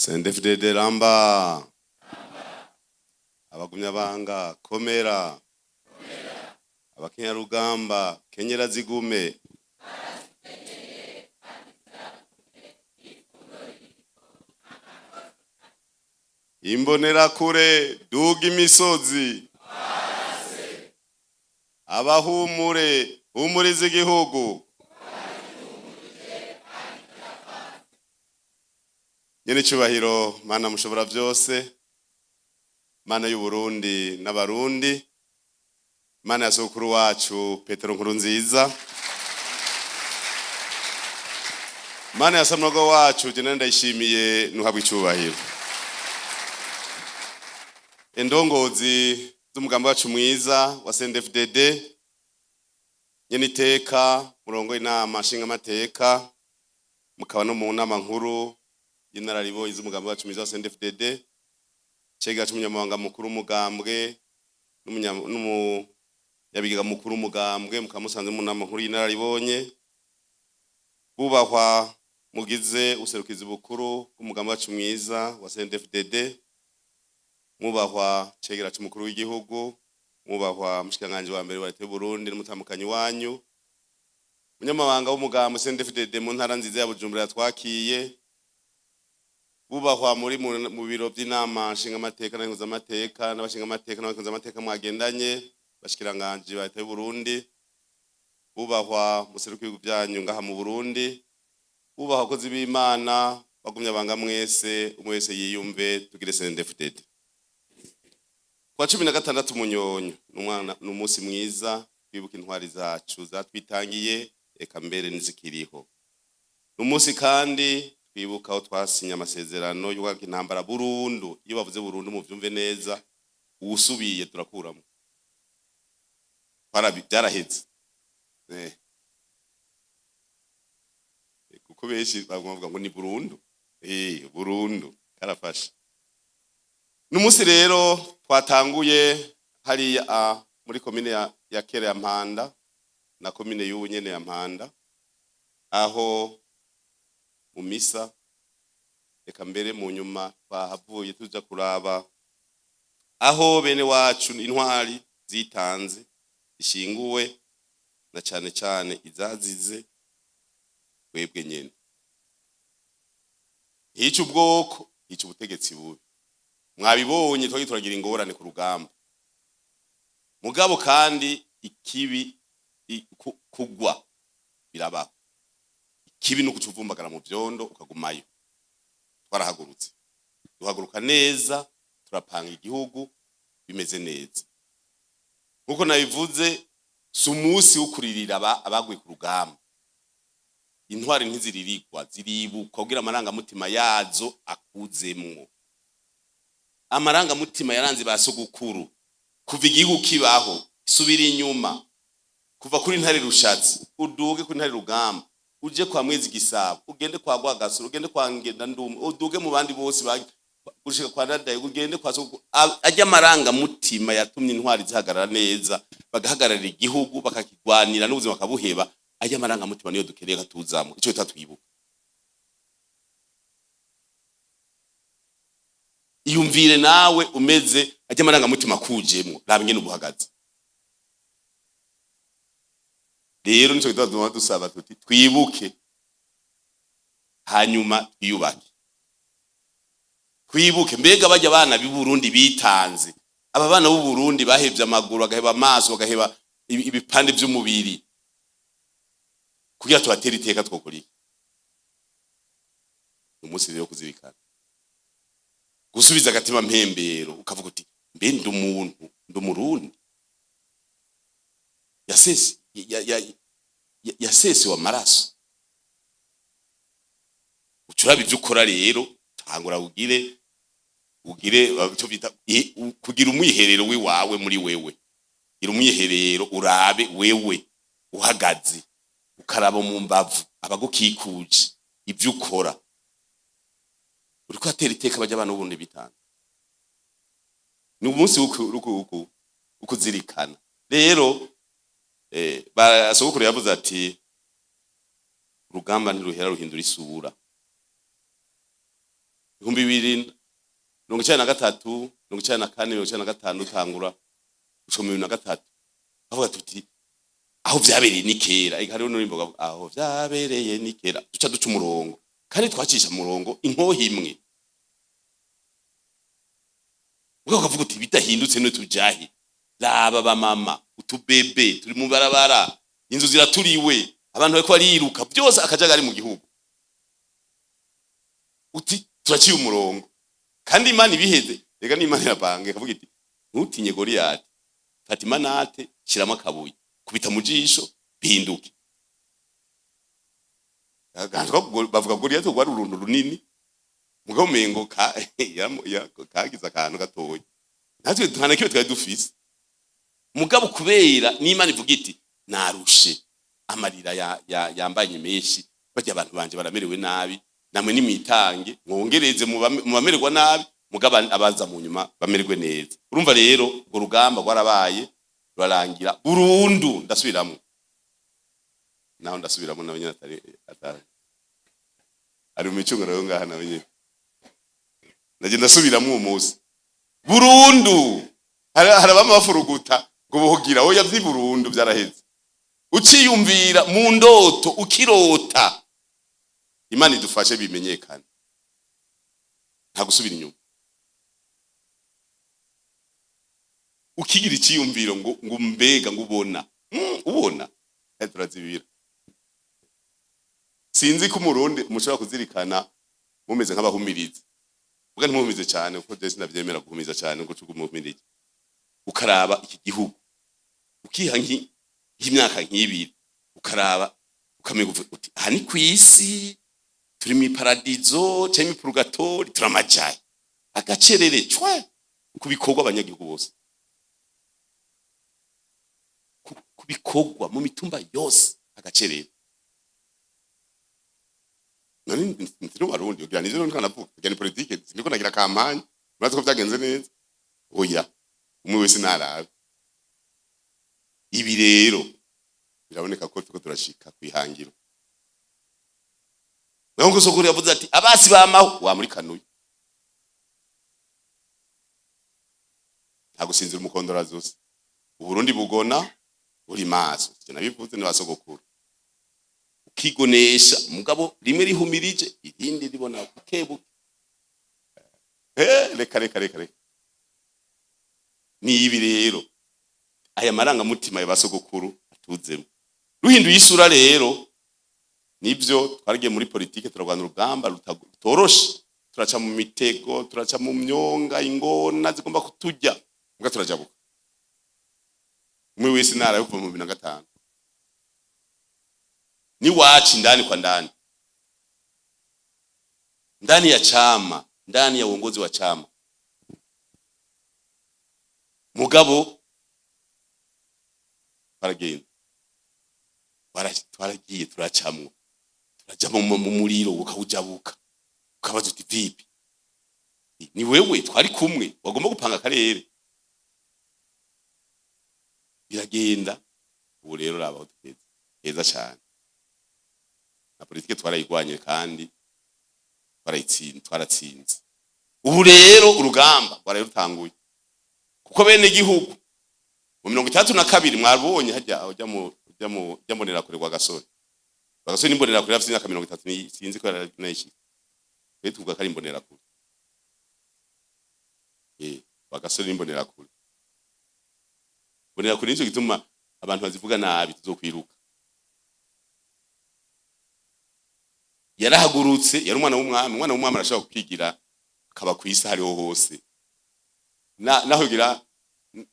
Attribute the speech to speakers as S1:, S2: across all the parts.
S1: CNDD-FDD ramba, abagumyabanga komera, abakenyarugamba kenyera zigume. Imbonerakure duga imisozi, abahumure humuriza igihugu. Nyene icubahiro, Mana mushobora vyose, Mana y'Uburundi n'Abarundi, Mana ya sokuru wacu Petero Nkurunziza, Mana ya samwogo wacu Jenerali Ndayishimiye, nuhabwa icubahiro. Indongozi z'umugambi wacu mwiza wa CNDD-FDD, nyene iteka murongo inama nshingamateka, mukaba no mu nama nkuru y'inararibonye z'umugambi wacu mwiza wa CNDD-FDD, cega c'umunyamabanga mukuru w'umugambwe n'umunyabigega mukuru w'umugambwe, mukaba musanze mu nama nkuru y'inararibonye, bubahwa mugize userukizi bukuru bw'umugambi wacu mwiza wa CNDD-FDD, mwubahwa cegera c'umukuru w'igihugu, mwubahwa mushikiranganji wa mbere wa leta y'u Burundi n'umutamukanyi wanyu, munyamabanga w'umugambi CNDD-FDD mu ntara nziza ya Bujumbura yatwakiye, bubahwa muri mu biro by'inama nshingamateka n'abakenguzamateka n'abashingamateka n'abakenguzamateka mwagendanye, bashikiranganji ba leta y'u Burundi, bubahwa museruko ibihugu byanyu ngaha mu Burundi, bubahwa abakozi b'Imana, bagumya banga mwese, umwe wese yiyumve, tugire CNDD-FDD. Kwa 16 Munyonyo ni umunsi mwiza twibuka intwari zacu zatwitangiye, eka mbere n'izikiriho. Ni umunsi kandi twibuka aho twasinye amasezerano y'uguhagarika intambara burundu. Iyo bavuze burundu muvyumve neza, uwusubiye turakuramo. Byaraheze. Kuko benshi baguma bavuga ngo ni burundu. Burundu karafashe. Ni umunsi rero twatanguye hariya muri komine ya kera ya Mpanda na komine y'ubu nyene ya Mpanda, aho mu misa, reka mbere mu nyuma twahavuye tuja kuraba aho bene wacu intwari zitanze ishinguwe, na cane cane izazize twebwe nyene. Hica ubwoko, hica ubutegetsi bubi. Mwabibonye, twagiye turagira ingorane ku rugamba, mugabo kandi ikibi kugwa birabaho. Ikibi ni ukucuvumbagara mu vyondo ukagumayo. Twarahagurutse, duhaguruka neza, turapanga igihugu bimeze neza. Nkuko nabivuze, si umunsi wo kuririra abaguye ku rugamba. Intwari ntiziririrwa, ziribukwa kugira amarangamutima yazo akuzemwo. Amarangamutima yaranze ba sogokuru kuva igihugu kibaho. Subira inyuma kuva kuri Ntare Rushatsi, uduge kuri Ntare Rugamba, uje kwa Mwezi Gisabo, ugende kwa Rwagasore, ugende kwa Ngendandumwe, uduge mu bandi bose gushika kwa Ndadaye, ugende kwa sogokuru. Ajya amarangamutima yatumye intwari zihagarara neza, bagahagararira igihugu, bakakigwanira n'ubuzima bakabuheba. Ajya amarangamutima niyo dukeneye katuzamo, ico bitatwibuka. Iyumvire nawe umeze ajya amarangamutima kujemwo, raba ingene ubuhagaze. Rero nico gituma dusaba tuti twibuke, hanyuma twiyubake. Twibuke mbega bajya abana b'i Burundi bitanze, aba bana b'u Burundi bahevye amaguru, bagaheba amaso, bagaheba ibipande vy'umubiri kugira tubatere iteka. Twokora iki? Umunsi rero kuzirikana, gusubiza agatima mpembero, ukavuga uti mbe ndi umuntu, ndi Umurundi yasese yasesewe amaraso. Ucuraba ivyo ukora rero, tangura ugire icyo bita kugira umwiherero wiwawe muri wewe. Gira umwiherero, urabe wewe uhagaze, ukaraba mu mbavu abagukikuje, ivyo ukora uriko atera iteka bajya abana b'ubundi bitanga. Ni umunsi wo kuzirikana rero. Sogokuru yavuze ati urugamba ntiruhera, ruhindura isura. 2093, 94, 95, utangura gushika mu 2003, bavuga tuti aho vyabereye ni kera. Eka, hariho n'urimbo bavuga, aho vyabereye ni kera. Duca duca umurongo, kandi twacisha umurongo inkoho imwe. Ubwo ukavuga uti bidahindutse none tujahe? Raba bamama, utubebe turi mu barabara, inzu ziraturiwe, abantu bariko bariruka, byose akajagari mu gihugu. Uti turaciye umurongo, kandi Imana ibiheze. Reka n'Imana irapange, ikavuga iti ntutinye Goliyati, fata imanate, shiramo akabuye, kubita mu jisho bihinduke. Bavuga Goliyati rwari uruntu runini, mugabo umengo kagize akantu gatoya. Natwe nta na kimwe twari dufise, mugabo kubera n'Imana ivuga iti narushe, amarira yambanye menshi, barya abantu banje baramerewe nabi, namwe nimwitange mwongereze mu bamererwa nabi, mugabo abaza mu nyuma bamererwe neza. Urumva rero urwo rugamba rwarabaye, rurarangira burundu. Ndasubiramwo, naho ndasubiramo, nawe nyene atari ari mu micungano yo ngaha, nawe nyene naje ndasubiramwo uwo munsi burundu. Hari abama bafuruguta ngo bogira oya, vyi burundu vyaraheze. Uciyumvira mu ndoto, ukirota, Imana idufashe bimenyekane, nta gusubira inyuma. Ukigira iciyumviro ngo mbega ngo ubona, ubona. Turazibira. Sinzi ko umurundi mushobora kuzirikana mumeze nk'abahumiriza, ubwo ntimuhumize cyane, kuko je sinavyemera guhumiza cyane ngo ucugumumirije. Ukaraba iki gihugu, ukiha nk'imyaka nk'ibiri, ukaraba, ukamenya uvuga uti aha ni kw'isi, turi mw'iparadizo canke mw'ipurugatori, turamajaye agacerere cwe ku bikorwa abanyagihugu bose, ku bikorwa mu mitumba yose agacerere. Nani ntiri Barundi ugira nivyo ndiko navuga, kugira ni politike, sindiko nagira campagne. Murazi ko vyagenze neza. Oya, umwe wese narabe. Ibi rero biraboneka ko turiko turashika kwihangiro. Naho ngo sokuru yavuze ati abasi bamaho wa muri kanuye, nta gusinzira, umukondora zose. Uburundi bugona uri maso. Ivyo nabivuze ni basogokuru. Ukigonesha, mugabo rimwe rihumirije, irindi ribona bukebuke. Reka reka reka reka, ni ibi rero, aya marangamutima ya basogokuru atuzemo ruhinduye isura. Rero nibyo, twaragiye muri politike, turarwana urugamba rutoroshe, turaca mu mitego, turaca mu myonga, ingona zigomba kuturya, mbwa turajabuka. Umwe wese ntara yo kuva mu 2005 niwacu, ndani kwa ndani, ndani ya chama, ndani ya uongozi wa chama, mugabo twaragenda, twaragiye, turacamwo, turaja mu muriro, ukawujabuka, ukabaza uti vipi? Ni wewe twari kumwe wagomba gupanga akarere. Biragenda. Ubu rero raba aho tugeze, heza cyane. Na politike twarayigwanye kandi twarayitsinze, twaratsinze. Ubu rero urugamba rwaraye rutanguye, kuko bene gihugu mu 62 mwabonye hajya ujya mu ujya mbonerakure rwa Gasore. Gasore n'imbonerakure afite imyaka 30, sinzi ko yaranayishitse. Twe tuvuga ko ari imbonerakure. Rwagasore n'imbonerakure, imbonerakure nico gituma abantu bazivuga nabi, tuzokwiruka. Yarahagurutse, yari umwana w'umwami. Umwana w'umwami arashobora kwigira akaba kw'isi hariho hose. Naho yogira,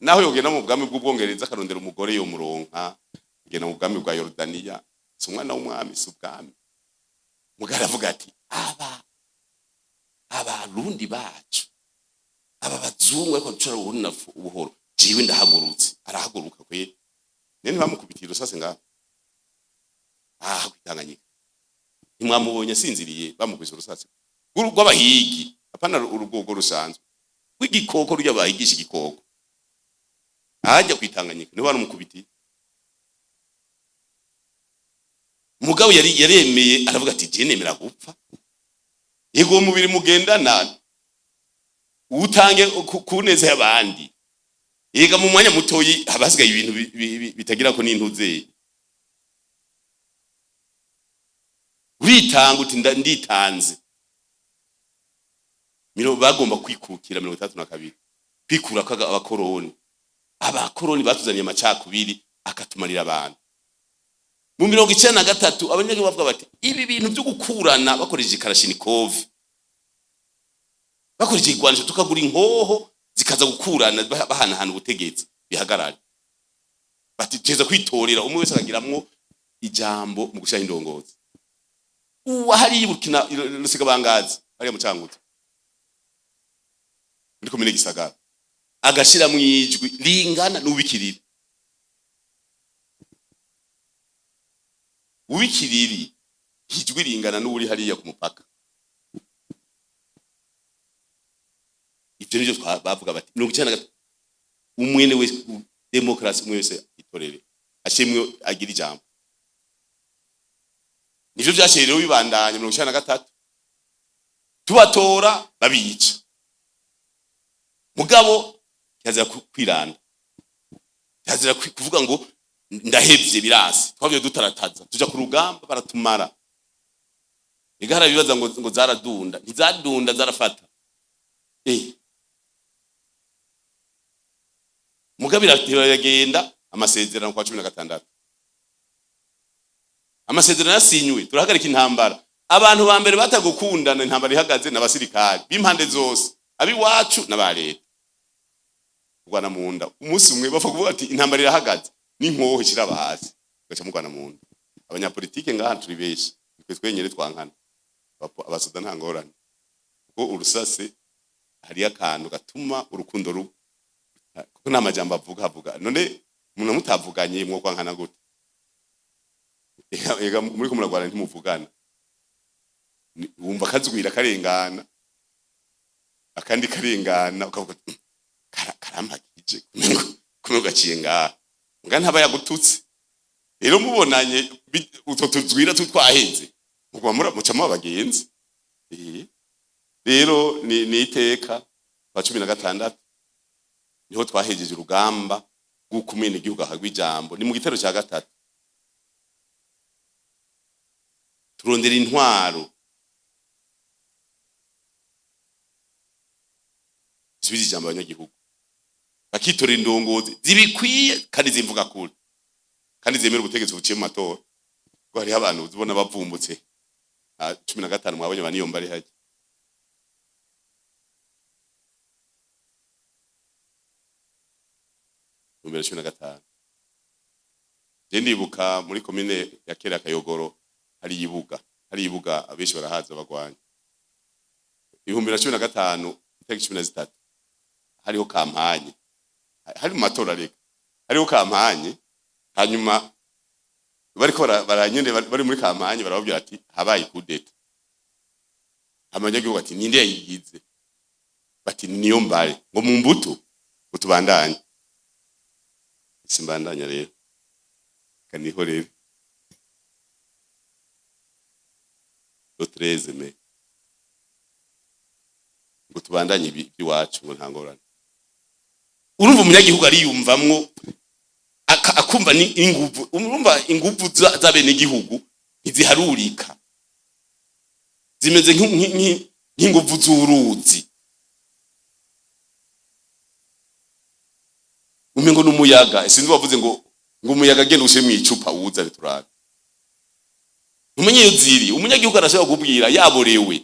S1: naho yogenda mu bwami bw'Ubwongereza akarondera umugore, yomuronka. Kugenda mu bwami bwa Yorodaniya, si umwana w'umwami, si ubwami. Mugabo aravuga ati aba abarundi bacu, aba bazungu ariko ducura uburundi na buhoro, jewe ndahagurutse. Arahaguruka kwe nene, bamukubitiye urusase ngaho ah kwitanganyika. Ntimwamubonye asinziriye, bamukubise urusase rw'abahigi, apana urugogo rusanzwe rw'igikoko, rurya bahigisha igikoko. Ahajya kwitanganyika niho baramukubitiye. Mugabo yari yaremeye, aravuga ati je nemera gupfa. Yego, uwo mubiri mugendana uwutange ku neza y'abandi. Yega, mu mwanya mutoyi haba hasigaye ibintu bitagira ko n'intuzeye. Uritanga uti nditanze. Bagomba kwikukira 62, kwikura ko abakoroni batuzaniye amacakubiri akatumarira abantu. Mu 93 abanyagihugu bavuga bati ibi bintu byo gukurana bakoresheje karashinikov, bakoresheje igwanisho, tukagura inkoho zikaza gukurana, bahanahana ubutegetsi, bihagarare. Bati teza kwitorera, umwe wese akagiramwo ijambo mu gushiraho indongozi. Uwa hariya Burkina Rusigabangazi, hariya mu Cankuzo muri komine Gisagara, agashiramwo ijwi ringana n'ubikiriri. Ubikiriri ijwi ringana n'uri hariya ku mupaka. Ivyo nivyo bavuga bati 93, umwene wese, demokarasi, umwe wese itorere ashimwe agira ijambo. Nivyo vyashiye rero bibandanya. 93 tubatora babica, mugabo kirazira kwiranda, kirazira kuvuga ngo ndahevye, birasi. Twavye dutarataza tuja ku rugamba, baratumara. Ega harabibaza ngo zaradunda, ntizadunda, zarafata. Mugabo iragenda. Amasezerano kwa 16, amasezerano yasinywe, turahagarika intambara. Abantu ba mbere batagukundana intambara ihagaze n'abasirikari b'impande zose, abiwacu n'aba leta, kurwana mu nda. Umunsi umwe bapfa kuvuga ati intambara irahagaze, n'inkoho ishiraba hasi, ugaca murwana mu nda. Abanyapolitike ngaha turi benshi, twe twenyene twankana. Abasoda nta ngorane, kuko urusase hariyo akantu gatuma urukundo kuko nta majambo avuga avuga. None umuntu mutavuganye mwo kwankana gute? Ega muriko muragwana ntimuvugana. Wumva kazwira karengana, akandi karengana, ukavuga uti, karampagije kumengo gaciye ngaha." Nga ntaba yagututse. Rero mubonanye utwo tuzwira tutwaheze, muguma muca muba abagenzi. Rero ni iteka kwa 16 niho twahejeje urugamba rw'uko umwenegihugu ahabwa ijambo. Ni mu gitero cya gatatu, turondera intwaro isubiza ijambo abanyagihugu, bakitorera indongozi zibikwiye kandi zimvuga kure kandi zemera ubutegetsi buciye mu matora. Kuko hariho abantu uzibona bavumbutse 15, mwabonye baniyomba ari hajya 2015. Je ndibuka muri komine ya kera Kayogoro, hari ibuga, abenshi barahaza bagwanya. 2015 itariki 13 hariho kampanye, hari mu matora, reka hariho kampanye. Hanyuma bariko baranyene bari muri kampanye barababwira ati habaye kudeta. Abanyagihugu ati ninde yayigize? Bati niyo mbare ngo mu mbuto utubandanye. Simbandanya rero, kaniho rero le 13 mai ngo tubandanye iby'iwacu, ngo nta ngorane. Urumva umunyagihugu ariyumvamwo akumva ni inguvu. Urumva inguvu z'abenegihugu ntiziharurika, zimeze nk'inguvu z'uruzi, umengo n'umuyaga. Sinzi wavuze ngo umuyaga genda ushyire mu icupa wuzane turabe, ntumenye iyo ziri. Umunyagihugu arashobora kubwira yaborewe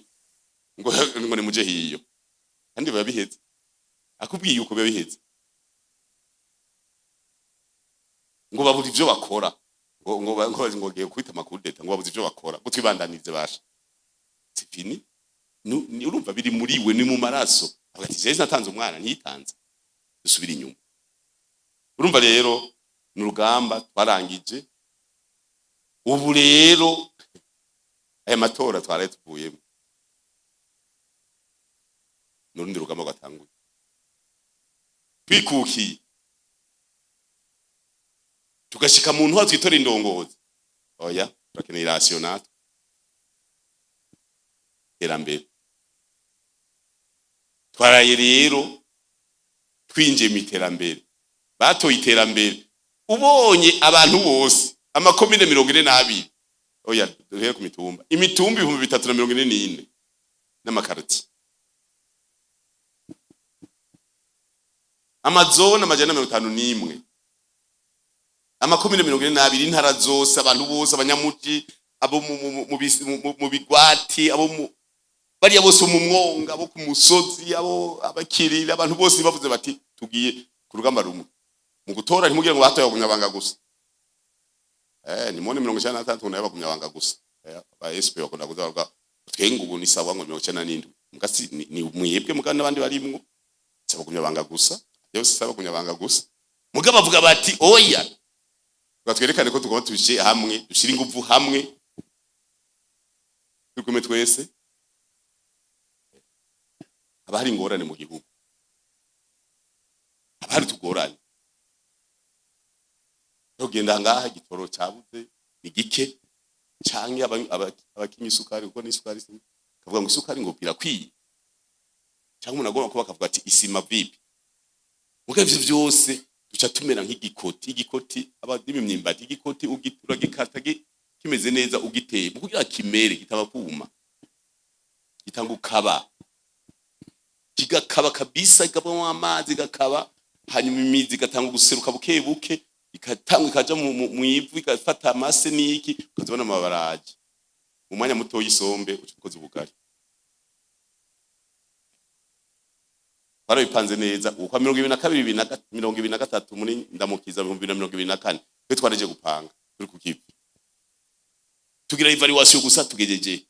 S1: ngo nimuje hiyo, kandi biba biheze. Akubwiye uko biba biheze, ngo babura ivyo bakora, ngo giye kwita amakudeta, ngo babuze ivyo bakora, ngo twibandanize basha, c'est fini. Urumva biri muri we, ni mu maraso. Avuga ati jewe natanze umwana ntiyitanze, dusubira inyuma. Urumva rero ni urugamba twarangije. Ubu rero aya matora twaraye tuvuyemo n'urundi rugamba rwatanguye. Twikukiye tugashika mu ntwaro twitora indongozi, oya, turakeneye irasiyo natwe, iterambere. Twaraye rero twinjiye mu iterambere, batoye iterambere. Ubonye abantu bose, amakomine 42, oya, duhere ku mitumba, imitumba 3044 n'amakaroti, amazone 151, amakomine 42, intara zose, abantu bose, abanyamuji, abo mu bigwati, abo mu bariya bose mu mwonga, abo ku musozi, abo abakirira, abantu bose bavuze bati tugiye ku rugamba rumwe mu gutora. Ntimugire ngo batoye abagumyabanga gusa. Nimone 96 nayo abagumyabanga gusa. Ba SP bakunda kuza bavuga twenga ubu ni sawa ngo 97 mugasi ni mwebwe muga n'abandi barimwo, si abagumyabanga gusa, yose si abagumyabanga gusa. Muga bavuga bati oya, twerekane ko tugomba tubishe hamwe, dushire inguvu hamwe, tugume twese. Haba hari ingorane mu gihugu, haba hari tugorane. Tugenda ngaha igitoro cyabuze ni gike, canke abakinywa isukari, kuko n'isukari kavuga ngo isukari ngo birakwiye, canke umuntu agomba kuba akavuga ati isima vipi. Muga ivyo vyose duca tumera nk'igikoti, igikoti abadimi imyimbati, igikoti uragikata kimeze neza, ugiteye kugira kimere kitaba kuma, gitanga ukaba kigakaba kabisa, ikavamo amazi gakaba, hanyuma imizi igatanga guseruka buke buke, ikatanga ikaja mu ivu, igafata amase n'iki, ukazibona amabaraje mu mwanya muto y'isombe uca ukoze ubugari. Twarabipanze neza ukwa 2022, 2023, muri ndamukiza 2024 twe twaraje gupanga turi ku kivi, tugira evaluation gusa tugejeje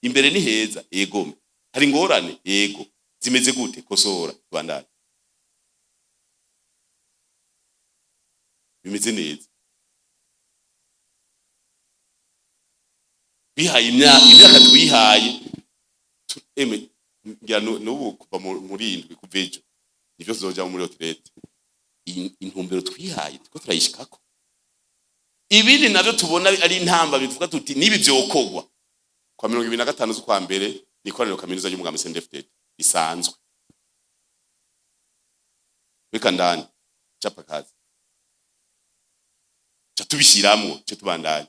S1: imbere ni heza. Yego, hari ingorane, yego, zimeze gute, kosora, tubandanye, bimeze neza. Bihaye imyaka twihaye, eme ngira n'ubu kuva muri indwi, kuva ejo nivyo tuzoja muri retraite. Intumbero twihaye turiko turayishikako. Ibindi navyo tubona ari intamba, bivuga tuti nibi vyokogwa kwa 2025 z'ukwa mbere ni ikoraniro kaminuza y'umugambi CNDD-FDD isanzwe. Reka ndani chapa kazi cha tubishiramwo cyo tubandanye.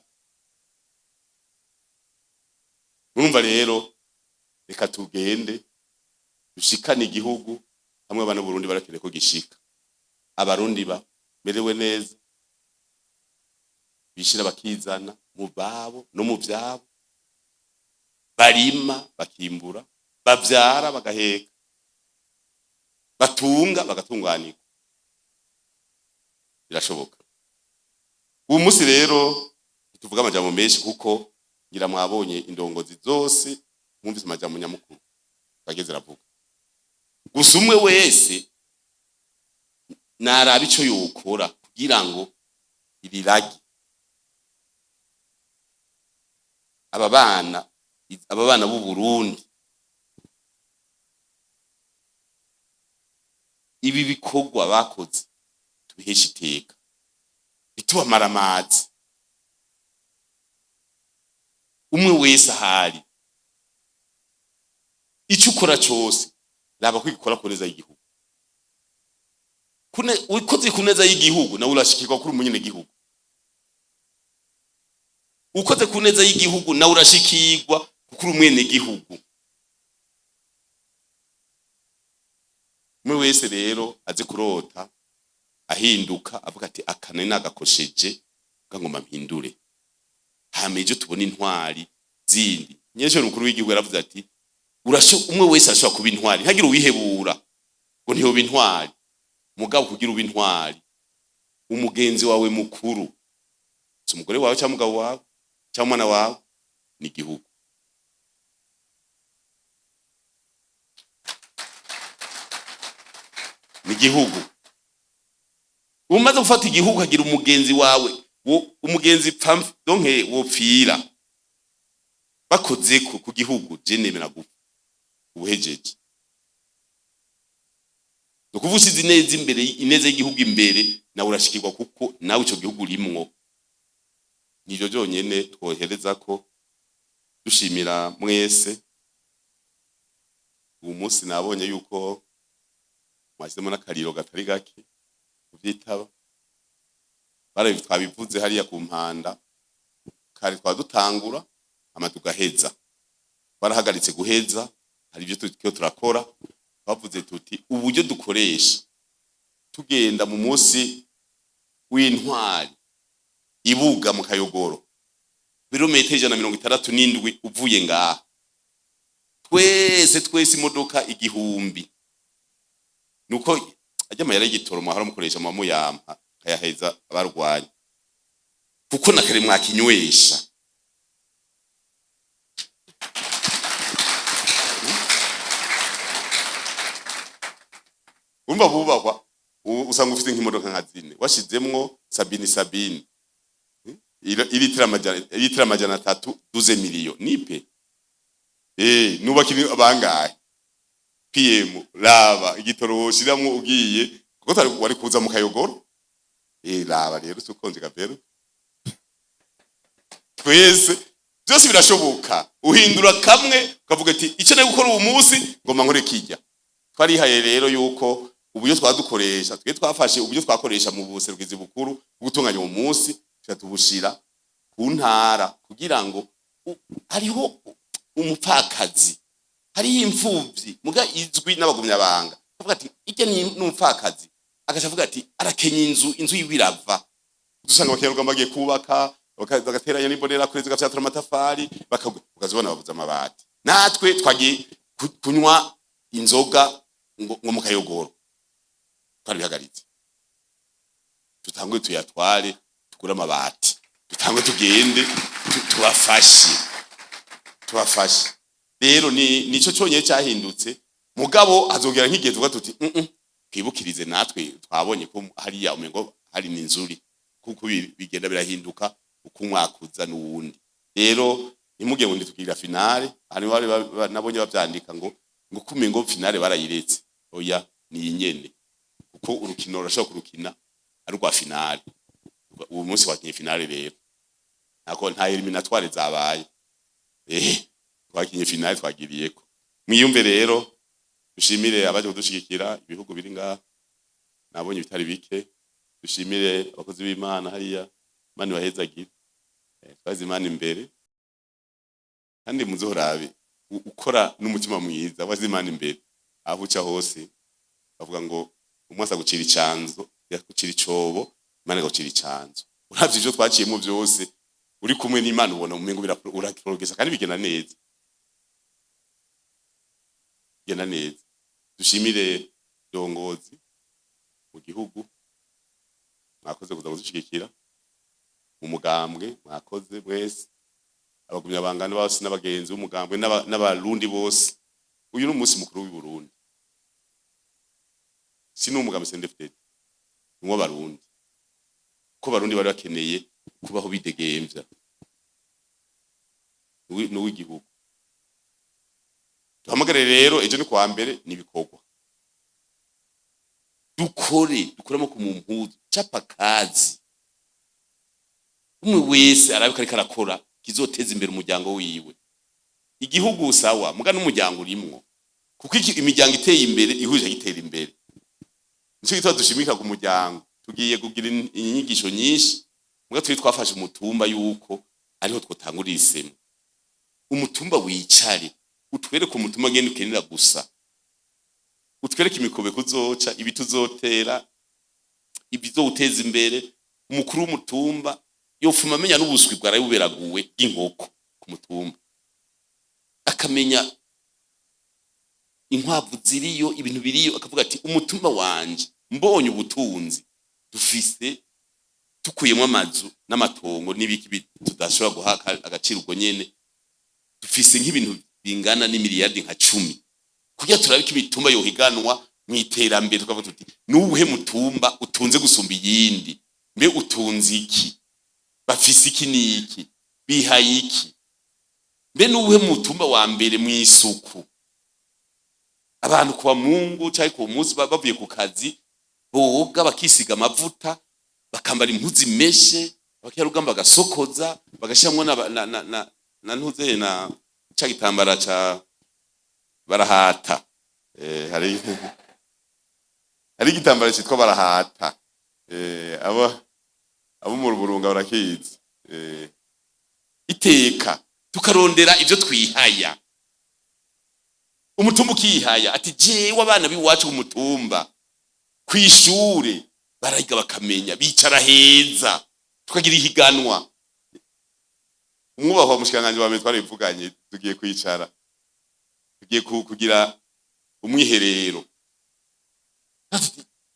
S1: Murumva rero, reka tugende dushikane igihugu hamwe abana Burundi barakeneye ko gishika, abarundi bamerewe neza, bishira bakizana mu babo no mu vyabo, barima bakimbura, bavyara bagaheka, batunga bagatunganirwa. Birashoboka. Ubu munsi rero tuvuga amajambo menshi, kuko ngira mwabonye indongozi zose, mwumvise amajambo nyamukuru bageze ravuga. Gusa umwe wese naraba ico yokora kugira ngo iriragi aba bana b'u Burundi, ibi bikorwa bakoze tubiheshe iteka, ntitubamare amazi. Umwe wese ahari, icyo ukora cyose raba ko igikora ku neza y'igihugu. Ukoze ku neza y'igihugu nawe urashikirwa kuri umunyenegihugu. Ukoze ku neza y'igihugu nawe urashikirwa kuko uri umwenegihugu. Umwe wese rero azi kurota ahinduka avuga ati akane nagakosheje ngoma mpindure, hama ejo tubone intwari zindi. Nyesho mukuru w'igihugu yaravuze ati umwe wese arashobora kuba intwari, ntagire uwihebura ngo ntiyoba intwari. Mugabo kugira ube intwari, umugenzi wawe mukuru si umugore wawe cyangwa umugabo wawe cyangwa umwana wawe, ni igihugu. Ni igihugu. Umaze gufata igihugu ukagira umugenzi wawe, umugenzi donke wopfira bakoze ku gihugu, je nemera gupfa ubuhejeje. Nukuvuga usize ineza imbere, ineza y'igihugu imbere, nawe urashikirwa kuko nawe ico gihugu urimwo. Nivyo byonyene twohereza ko dushimira mwese. Uwo munsi nabonye yuko mwashyizemo n'akariro gatari gake kuvyitaba. Bare twabivuze hariya ku mpanda kare, twadutangura hama tugaheza. Twarahagaritse guheza, hari ibyo turiko turakora. Twavuze tuti uburyo dukoresha tugenda mu munsi w'intwari ibuga mu Kayogoro, birometero 167 uvuye ngaha, twese twese imodoka 1000, nuko ajya amayera y'igitoro mwahora mukoresha muba muyampa kayaheza abarwanya, kuko na kare mwakinywesha. Umva bubahwa, usanga ufite nk'imodoka nka zine washizemwo sabini sabini, ilitiro 300, 12 miliyo nipe nubaka bangahe PM raba igitoro woshiramwo ugiye, kuko tari wari kuza mu Kayogoro. Raba rero sukonje gavero, twese byose birashoboka. Uhindura kamwe ukavuga ati icyo nari gukora uwo munsi ngomba nkore kijya. Twarihaye rero yuko uburyo twadukoresha, twe twafashe uburyo twakoresha mu buserukizi bukuru bwo gutunganya uwo munsi, tubushira ku ntara kugira ngo hariho umupfakazi, hariho imfuvyi muga izwi n'abagumyabanga, avuga ati ijya ni n'umupfakazi, agaca avuga ati arakenya inzu, inzu yiwe irava. Dusanga abakerarugamba bagiye kubaka, bagateranya n'imbonera kure, zigafyatura amatafari, ukazibona babuze amabati. Natwe twagiye kunywa inzoga ngo mu Kayogoro, twarabihagaritse. Tutangwe tuyatware tugure amabati, tutangwe tugende tubafashe, tubafashe. Rero ni nico cyonyine cyahindutse. Mugabo hazogera nk'igihe tuvuga tuti twibukirize natwe twabonye ko hariya umengo hari n'inzuri, kuko bigenda birahinduka uko umwaka uza n'uwundi. Rero ntimuge ngo ntitukigira finale. Hari bari nabonye bavyandika ngo kumengo finale barayiretse. Oya, ni inyene, kuko urukino rurashobora kurukina ari urwa finale. Uwo munsi wakinye finale rero, ntako nta éliminatoires zabaye, twakinye finale, twagiriyeko. Mwiyumve rero, dushimire abaje kudushigikira, ibihugu biri ngaha nabonye bitari bike. Dushimire abakozi b'Imana hariya, Imana ibahezagire. Twaze Imana imbere, kandi muzorabe ukora n'umutima mwiza, waze Imana imbere aho uca hose. Bavuga ngo umwasi agucira icanzo, yagucira icobo, Imana igucira icanzo. Uravye ivyo twaciyemo vyose, uri kumwe n'Imana ubona umengo uraprogressa kandi bigenda neza, bigenda neza. Dushimire ndongozi mu gihugu, mwakoze kuza kudushigikira mu mugambwe, mwakoze mwese, abagumyabangano bose n'abagenzi b'umugambwe n'abarundi bose. Uyu ni umunsi mukuru w'i Burundi, si n'umugambi CNDD-FDD, ni uw'abarundi, ko abarundi bari bakeneye kubaho bidegemvya. Ni uw'igihugu. Duhamagare rero, ejo ni kuwa mbere, n'ibikorwa dukore, dukure amaboko mu mpuzu, chapa kazi. Umwe wese arabe ko ariko arakora kizoteza imbere umuryango wiwe. Igihugu sawa, muga n'umuryango urimwo, kuko imiryango iteye imbere ihuje gitera imbere. Nico gituma dushimika ku muryango. Tugiye kugira inyigisho nyinshi, muga turi twafashe umutumba yuko ariho twotangurira isemo. Umutumba wicare utwereke umutumba ngene ukenera gusa, utwereke imikobeko uzoca, ibiti uzotera, ibizowuteza imbere. Umukuru w'umutumba yofuma amenya n'ubuswi bwaraye buberaguwe bw'inkoko ku mutumba, akamenya inkwavu ziriyo, ibintu biriyo, akavuga ati umutumba wanje mbonye ubutunzi dufise, tukuyemo amazu n'amatongo n'ibiki tudashobora guha agaciro, ubwo nyene dufise nk'ibintu bingana n'imiliyardi nka 10, kugira turabe ko imitumba yohiganwa mu iterambere. Tukavuga tuti nuwuhe mutumba utunze gusumba iyindi? Mbe utunze iki? Bafise iki n'iki? Bihaye iki? Mbe nuwuhe mutumba wa mbere mu isuku? Abantu kuwa Mungu cyangwa ku munsi bavuye ku kazi boga, bakisiga amavuta, bakambara impuzu imeshe, abakerarugamba bagasokoza, bagashiramwo na ntuze na ca gitambara ca barahata. Hari igitambara citwa barahata. Abo mu Burunga barakizi. Iteka tukarondera ivyo twihaya, umutumba ukihaya ati: "Jewe abana b'iwacu ku mutumba kw'ishure barayiga, bakamenya, bicara heza." Tukagira ihiganwa. Umwubahwa mushikiranganji wa mbere, twarabivuganye, tugiye kwicara, tugiye kugira umwiherero.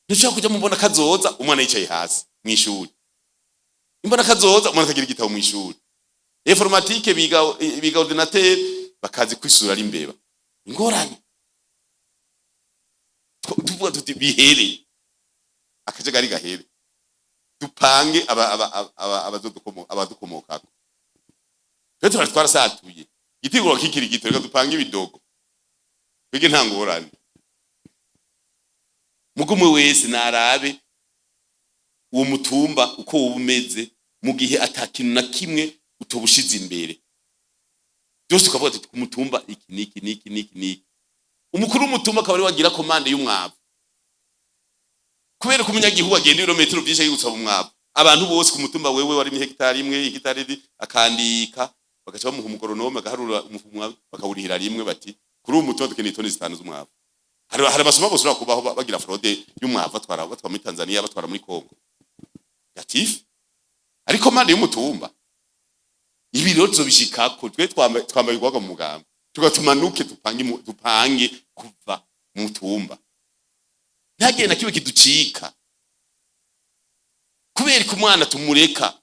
S1: Ntushobora kuja mubona kazoza umwana yicaye hasi mw'ishuri, imbona kazoza umwana atagira igitabo mw'ishuri, informatique biga ordinateur bakazi kwisura ari imbeba. Ingorane tuvuga tuti: "Bihere, akajagari gahere, dupange abadukomokako." Twe tura twarasatuye igitiguro kikiri gito, reka dupange ibidogo twige, nta ngorane. Mugo umwe wese narabe uwo mutumba uko woba umeze mu gihe ata kintu na kimwe utobushize imbere byose, ukavuga ati: "Ku mutumba iki niki niki niki niki." Umukuru w'umutumba akaba ari wagira commande y'umwavu, kubera ko umunyagihugu agenda ibirometero byinshi agiye gusaba umwavu. Abantu bose ku mutumba, wewe wari hegitari imwe, hegitari iri, akandika, bagaca bamuha umu agronome, agaharura umwavu, bakawurihira rimwe, bati: "Kuri uwo mutumba dukeneye itoni 5 z'umwavu." Hari abasoma bose ushobora kubaho bagira fraude y'umwavu, batwara muri Tanzania, batwara muri Congo gatifu, ariko commande y'umutumba. Ibi rero tuzobishikako. Twe twambaye urwaga mu mugambi, tugatumanuke, dupange kuva mu mutumba, ntihagire na kimwe kiducika. Kubera ko umwana tumureka,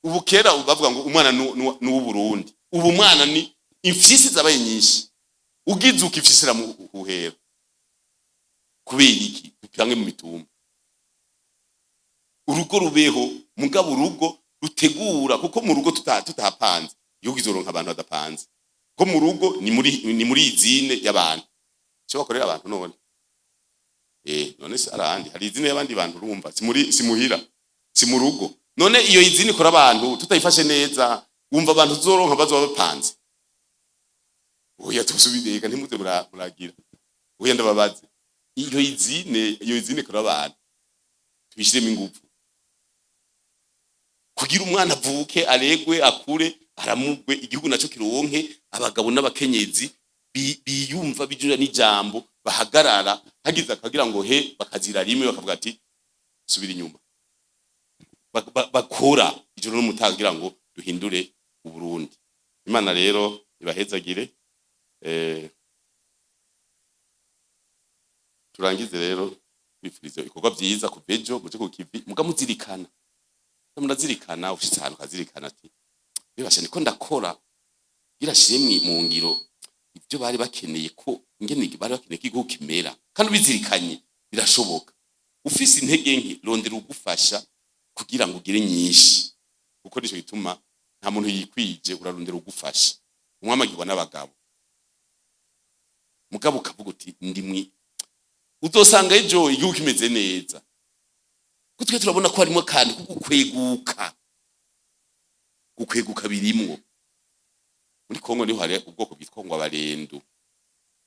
S1: ubu kera bavuga ngo umwana ni uw'Uburundi, ubu umwana ni imfyisi zabaye nyinshi, ugizuka imfyisi iramuhuhera. Kubera iki? Dupange mu mitumba, urugo rubeho, mugabo urugo rutegura, kuko mu rugo tutapanze, igihugu izoronka abantu badapanze, ko mu rugo ni muri usine y'abantu, icyo bakorera abantu. None none se arahandi hari usine y'abandi bantu? Urumva si muri, si muhira, si mu rugo. None iyo usine ikora abantu tutayifashe neza, wumva abantu tuzoronka bazoba bapanze? Oya, tusubireka, ntimuze muragira. Oya, ndababaze, iyo usine ikora abantu, tubishiremo ingufu kugira umwana avuke, aregwe, akure, aramugwe, igihugu naco kironke abagabo n'abakenyezi biyumva, bijura n'ijambo, bahagarara hagize akagira ngo he, bakazira rimwe, bakavuga ati: "Subira inyuma." Bakora ijoro n'umutaga kugira ngo duhindure Uburundi. Imana rero ibahezagire. Turangize rero bifuriza ibikorwa vyiza kuva ejo muje ku kivi, muga muzirikana, murazirikana, ushitse ahantu ukazirikana ati: "Bibasha niko ndakora birashire mu ngiro ibyo bari bakeneye, ko ingene bari bakeneye ko igihugu kimera." Kandi ubizirikanye birashoboka. Ufise intege nke, rondera ugufasha kugira ngo ugire nyinshi, kuko nico gituma nta muntu yikwije. Urarondera ugufasha. Umwamagirwa n'abagabo, mugabo ukavuga uti: "Ndimwi." Uzosanga ejo igihugu kimeze neza, ko twe turabona ko harimo akantu ko gukweguka. Gukweguka birimwo. Muri Kongo niho hari ubwoko bwitwa ngo abarendu.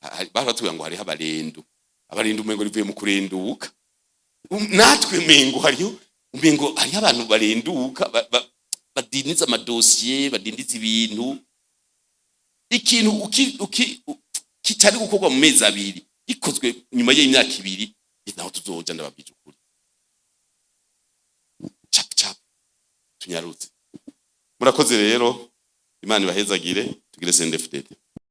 S1: Bari batubwira ngo hariho abarendu. Abarendu umengo rivuye mu kurenduka. Natwe mengo hariho, umengo hariho abantu barenduka, badindiza amadosiye, badindiza ibintu. Ikintu kitari gukorwa mu mezi 2 gikozwe nyuma y'imyaka 2, naho tuzoja. Ndababwije ukuri, cap cap, tunyarutse. Murakoze rero, Imana ibahezagire, tugire CNDD-FDD.